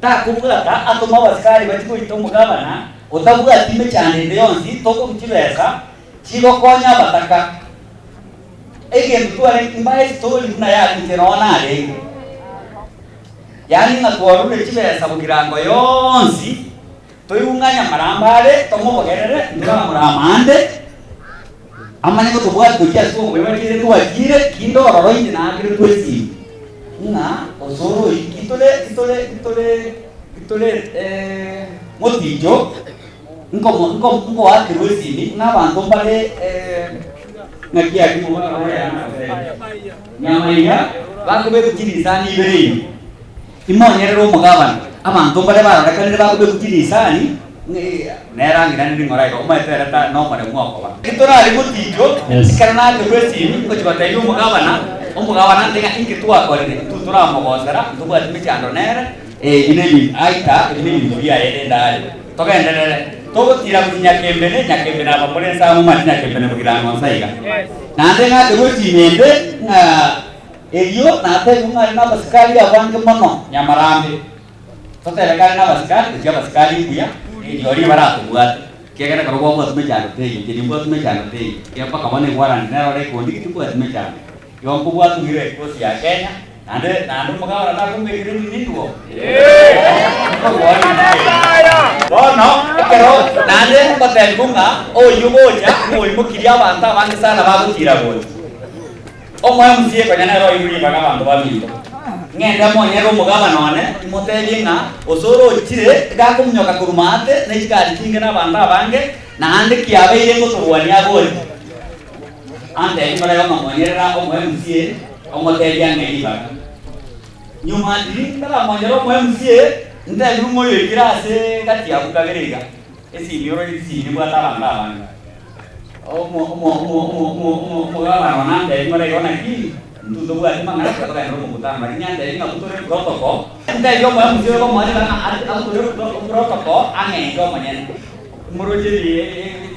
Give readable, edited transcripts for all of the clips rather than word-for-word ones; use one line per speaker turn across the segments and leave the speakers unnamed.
Takobwata atome abasikari bachie goita omogabana otabwati mechando ende yonsi, tokorua chibesa chigokonya abataka. Egento tware mbae estori buna ya inche noo narenge. Yaani ng'a twarure chibesa bogirango yonsi, toigung'anye amarambe are, tomobogerere, ntoramorama ande, amanye gotobwati gochia ase obobe bachire twachire, kinde ororo inche naakeretwe esimi, ng'a osoro oyio kitore kitore kitore kitore moticho, nkomo nko nkoakerwa esimi ng'a abanto mbare ng'aki aria omobaka oye nagotebia. Nyamaiga bakobekwa chirisani ibere ime, imonyerere omogabana. Abanto mbare barorekanire bakobekwa chirisani, nere ang'ina nere ng'ora iga, omanyete ere ta nomoremu okoba. Titorari gotichwa, ekero nakerwa esimi, ngochia gotebia omogabana, omogabana ante ng'a inki twakorire, intwe toramogosera, ntobwati mechando nere, ebi nebi aita, ebi nebinto biaye rende are. Togenderere, togotira gochia Nyakembene, Nyakembene aba more nsa momanyete Nyakembene bogirango nsa iga. Naende ng'akerwe esimi ende ng'a erio natebigwe ng'a are nabasikari abange mono Nyamarambe. Totebe kare nabasikari gochia abasikari mbuya, rirorio baratobwate, ekiagera ekero kwabwatwa mechando teiyo, inche nimbwatwe mechando teiyo, ekiagera mpaka bono egwarani nero ore ekondigi timbwati mechando. Igo nkobwatugire ekosi ya Kenya, naende naende omogabana takombekire nini ndwo? Bono ekero naende ngotebiwa ng'a oyio gocha ng'oimokirie abanto abange sana bagotira gocha. Omo MC konya nere oirwe ribaga abanto baminto. Ng'ende monyerere omogabana one, imotebie ng'a osoro ochire iga akominyoka korwa maate ne chigari chinge na abanto abange, naende kiabeire ngotorwania agocha. Antebi morebe ng'a monyerere omo MCA, omotebie ang'e ribaga. Nyuma riria ntaramonyerera omo MCA, ntebiwe ng'a oyoikire ase gati abwo kabere iga, esimi oroche chisimi nebwate abanto abange. Omo omo omo omo omo omo omogabana one antebi ng'a oraigo naki, intwe ntobwati mang'ana tiga togenderere omokutano. Lakini antebi ng'a butore protocol, ntebi omo MCA oyo komoa ribaga ng'a abutore protocol ang'enche omonyene. Moroche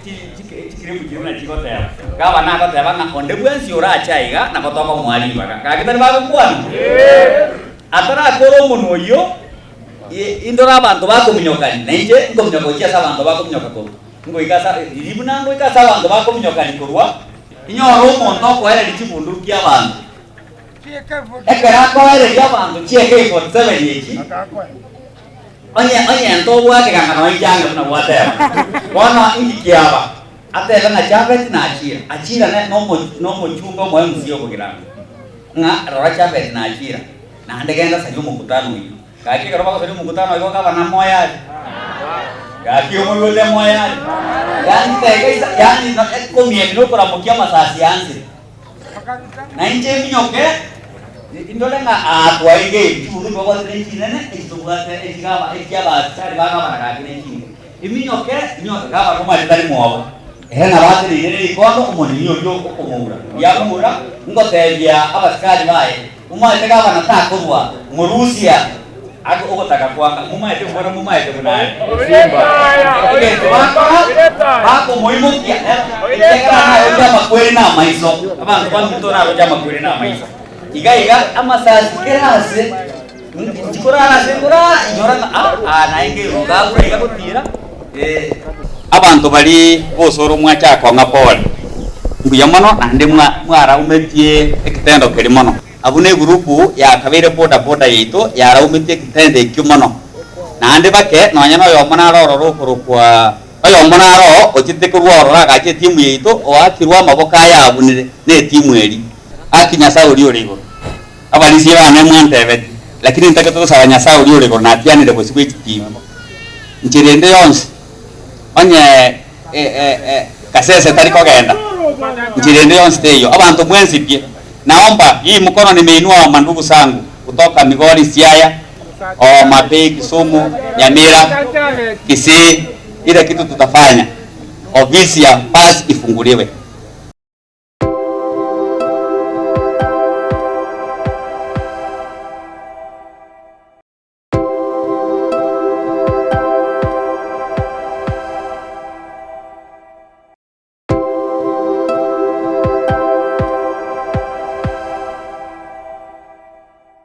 chikiribu chiria buna chigoteba. Gavana agoteba ng'a onde bwensi orache aiga nabo tokomoa ribaga. Gaki tari bagokwana? Atarakora omonwa oyio, indore abanto bakominyokani, na inche nkominyoka gochia ase abanto bakominyoka korwa. Ngoika ase riria buna ngoika ase abanto bakominyokani korwa, inyore omonto okoereria chibunduki abanto. Ekero akoereria abanto chi AK-47 echi, onye onye ntobwate ganga nonya inche ang'e buna gwateba. Bono inki kiaba? Atebe ng'a Jafeti nachira, achira ne nomo nomochumbe omo MC obogirango, ng'a rora Jafeti nachira, naende genda saria omokutano oyio. Gaki ekero bagosaria omokutano oyo gavana moyo are? Gaki omoruoti moyo are? Yaani taiga isa yaani ekomiemi nokoramokia amasasi anse. Na inche eminyoke, indore ng'a aa twaigeire, chibunduki twabwate ne chinene, echi tobwate echigaba echi'abasikari ba gavana gaki ne chinke. Eminyoke, inyo gavana omanyete tari mwoba, ere nabo ateneine ne rikondo omonini oyio okomoura. Riamoura, ngotebia abasikari baye, Momanyete gavana takorwa, morusia ake ogotaka kwanga, momanyete mbora momanyete buna are. Egento bakora, bakomoimokia, ekiagera naroche amakweri namaiso, abanto baminto naroche amakweri namaiso. Iga iga amasasi kera ase, nchikorara ase nkorara, inyora ng'a ah, aa naye nkeruga agure iga gotira, eh. Abanto baria bosoro mwacha kong'a pole, mbuya mono naende mwaraumetie eketendo keria mono. Abwo negurupu yakabeire boda boda yaito yaraumetie eketendo ekio mono. Naende bake nonya noyomo nare ororo okorokwa oyomo nare oo ochete korwa ororo agacha etimu yaito oakirwe amaboko aye abunire netimu eria. Aki Nyasae oria ore igoro. Abarisia bane mwantebetie, lakini ntagete gosaba Nyasae oria ore igoro natianire bosio bwe chitimu. Nchera ende yonsi onye Kasese tari kogenda, nchera ende yonsi teiyo. Abanto mwensi pi, naomba hii mkono nimeinua wa mandugu zangu kutoka Migori, Siaya, Homa Bay, Kisumu, Nyamira, Kisii, ile kitu tutafanya ofisi ya bus ifunguliwe.